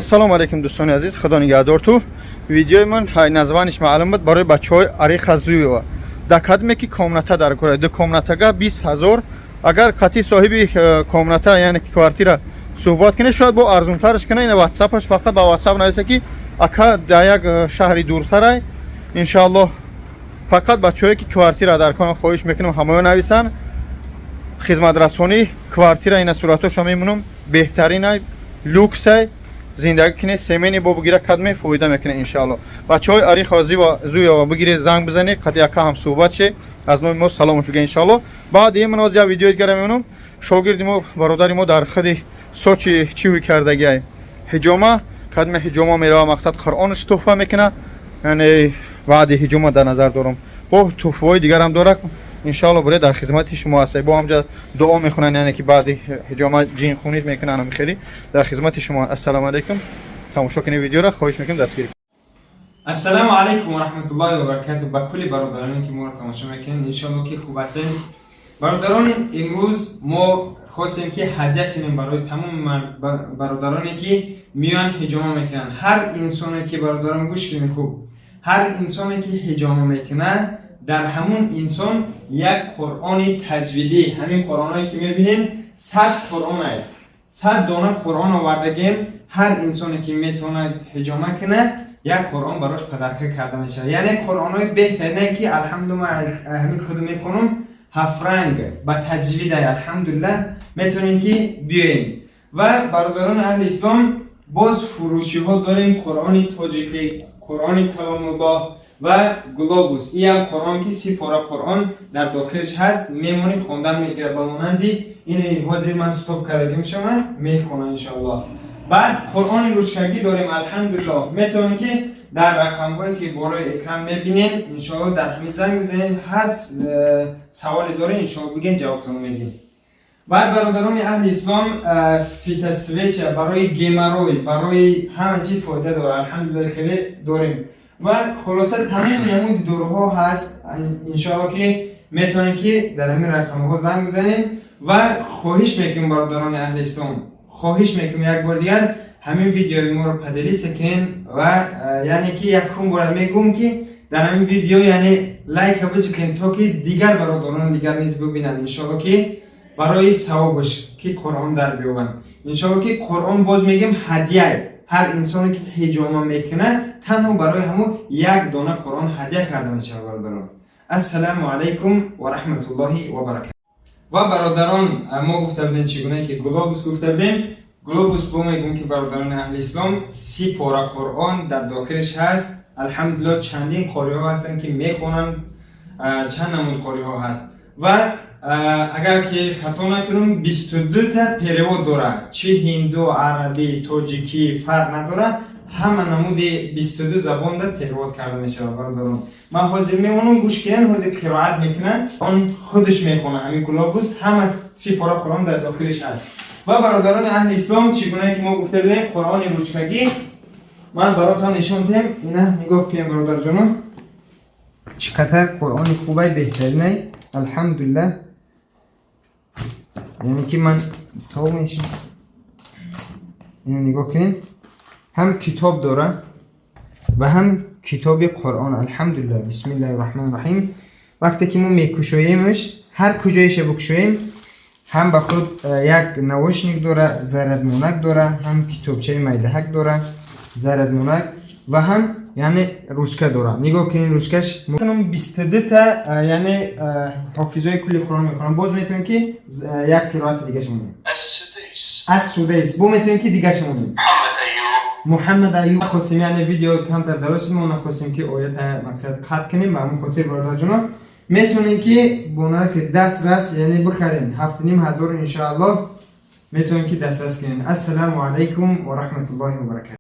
Ассалому алайкум, дӯстони азиз, худо нигаҳдор. Ту видеои ман названиш маълум буд, барои бачаҳои Ариха Зуева. Дар кадме ки комната дар кора, ду комнатага 20 000. Агар қати соҳиби комната, яъне ки квартира, суҳбат кунед, шояд бо арзонтараш кунад. Ина ватсапаш, фақат ба ватсап нависа, ки ака дар як шаҳри дуртарай. Иншааллоҳ, фақат бачаҳое ки квартира дар кона, хоҳиш мекунам, ҳамаё нависанд. Хизматрасонӣ, квартира, ина суратоша мемонам, беҳтаринай, люксай. Зиндагӣ кунед, семейный бо бигира, кадме фоида мекунед, иншаалло. Бачаҳои Ариха Зуева, бигиред, занг бизанед, қати яка ҳам суҳбат ше, аз номи мо саломаш бига, иншаалло. Баъд иман оз як видеои дигара мемонам. Шогирди мо, бародари мо дар худи Сочи чӣ ҳуй кардагиай, ҳиҷома. Кадме ҳиҷома мерава, мақсад, Қуръонаш туҳфа мекуна, яъне баъди ҳиҷома дар назар дорам. Бо туҳфаҳои дигарам дорад, иншоалло. Буре, дар хизмати шумо ҳастед. Бо ҳамҷа дуо мехонанд, яъне ки баъди ҳиҷома ҷинхунӣ мекунанд. Хеле дар хизмати шумо. Ассалому алайкум. Тамошо кунед видеоро, хоҳиш мекунем, дастгирӣ. Ассалому алайкум ва раҳматуллоҳи ва баракату ба кулли бародароне, ки моро тамошо мекунед. Иншоалло, ки хуб ҳастед. Бародарон, имрӯз мо хостем, ки ҳадя кунем барои тамоми бародароне, ки меоянд, ҳиҷома мекунанд. Ҳар инсоне ки, бародарон, гӯш кунед хуб, ҳар инсоне ки ҳиҷома мекунад, дар ҳамун инсон як Қуръони таҷвидӣ. Ҳамин қуръоное ки мебинем, 100 қуръон аст, 100 дона Қуръон овардагем. Ҳар инсоне ки метавонад ҳиҷома кунад, як Қуръон барош подарка карда мешавад. Яъне қуръонҳои беҳтарине, ки, алҳамдулилла, ман ҳамин худ мехонам, ҳафтранг ба таҷвидай, алҳамдулилла. Метавонем, ки биёем. Ва бародарони аҳли ислом, боз фурӯшиҳо дорем: Қуръони тоҷикӣ, Қуръони каломуллоҳ ва глобус. Иам Қуръон, ки 30 пора Қуръон дар дохилаш ҳаст, мемонӣ, хондан мегирад. Ба монанди ин ҳозир ман стоп кардаги мешавам, мехонам, иншоаллоҳ. Баъд Қуръони ручкагӣ дорем, алҳамдулиллоҳ. Метавонем, ки дар рақамҳое, ки болои экран мебинем, иншоаллоҳ, дар ҳамин занг бизанед. Ҳар саволе дорем, иншоаллоҳ, бигӯен, ҷавобтонро медиҳем. Баъд, бародарони аҳли ислом, фитосвеча барои геморрой, барои ҳама чиз фоида дорад, алҳамдулиллоҳ, хеле дорем. Ва хулоса, тамоми намуди доруҳо ҳаст. Иншоаллоҳ, ки метавонем, ки дар ҳамин рақамҳо занг бизанем. Ва хоҳиш мекунем, бародарони аҳли ислом, хоҳиш мекунем, як бори дигар ҳамин видеои моро поделиться кунем. Ва яъне ки якум бора мегӯм, ки дар ҳамин видео, яъне, лайка бизикунем, то ки дигар бародарони дигар низ бибинанд, иншоалло, ки барои савобаш, ки Қуръон дар биёбанд, иншоалло. Ки Қуръон, боз мегӯем, ҳадя. Ҳар инсоне ки ҳиҷома мекунад, танҳо барои ҳамун як дона Қуръон ҳадя карда мешавад. Бародарон, ассалому алайкум ва раҳматуллоҳи ва баракату. Ва бародарон, мо гуфта будем, чӣ гуна ки глобус гуфта будем, глобус бо мегӯм, ки, бародарони аҳли ислом, 30 пора Қуръон дар дохилаш ҳаст, алҳамдулиллоҳ. Чандин қориҳо ҳастанд, ки мехонанд, чанд намуд қориҳо ҳаст. Ва агар ки хато накунам, 22 та перевод дорад, чӣ ҳинду, арабӣ, тоҷикӣ, фарқ надорад, ҳама намуди 22 забонда перевод карда мешавад. Бародарон, ман ҳозир мемонам, гӯш кунанд, ҳозир қироат мекунанд, он худаш мехонад. Ҳамин глобус ҳама 30 пора Қуръон дар дохилаш ҳаст. Ва бародарони аҳли ислом, чӣ гунае ки мо гуфта будем, Қуръони ручкагӣ ман баротон нишон диҳем. Ина нигоҳ кунем, бародарҷонон, чӣ қадар Қуръони хубай, беҳтаринай, алҳамдулиллаҳ. Яъне ки ман то мешим, ина нигоҳ кунем, ҳам китоб дора ва ҳам китоби Қуръон, алҳамдулиллаҳ. Бисмиллаҳи раҳмони раҳим. Вақте ки мо мекушоемш, ҳар куҷоеша бикушоем, ҳам ба худ як наушник дора, зарадмонак дора, ҳам китобчаи майдаҳак дора, зарадмонак ва ҳам, яъне, ручка дора. Нигоҳ кунед, ручкаш 22 та, яъне, ҳофизои кулли Қуръон мекунам. Боз метавонем, ки як қироати дигаша монем. السديس. Аз Судайс бо метавонем, ки дигаша монем. محمد أيوب. Муҳаммад Аюб. Хостем, яъне, видео камтар дароз, мо нахостем, ки оята, мақсад, қатъ кунем. Ба ҳамон хотир, бародарҷоно, метавонем, ки бо нархи дастрас, яъне, бихарем, 7500, иншоаллоҳ, метавонем, ки дастрас кунем. Ассалому алайкум ва раҳматуллоҳи ва баракату.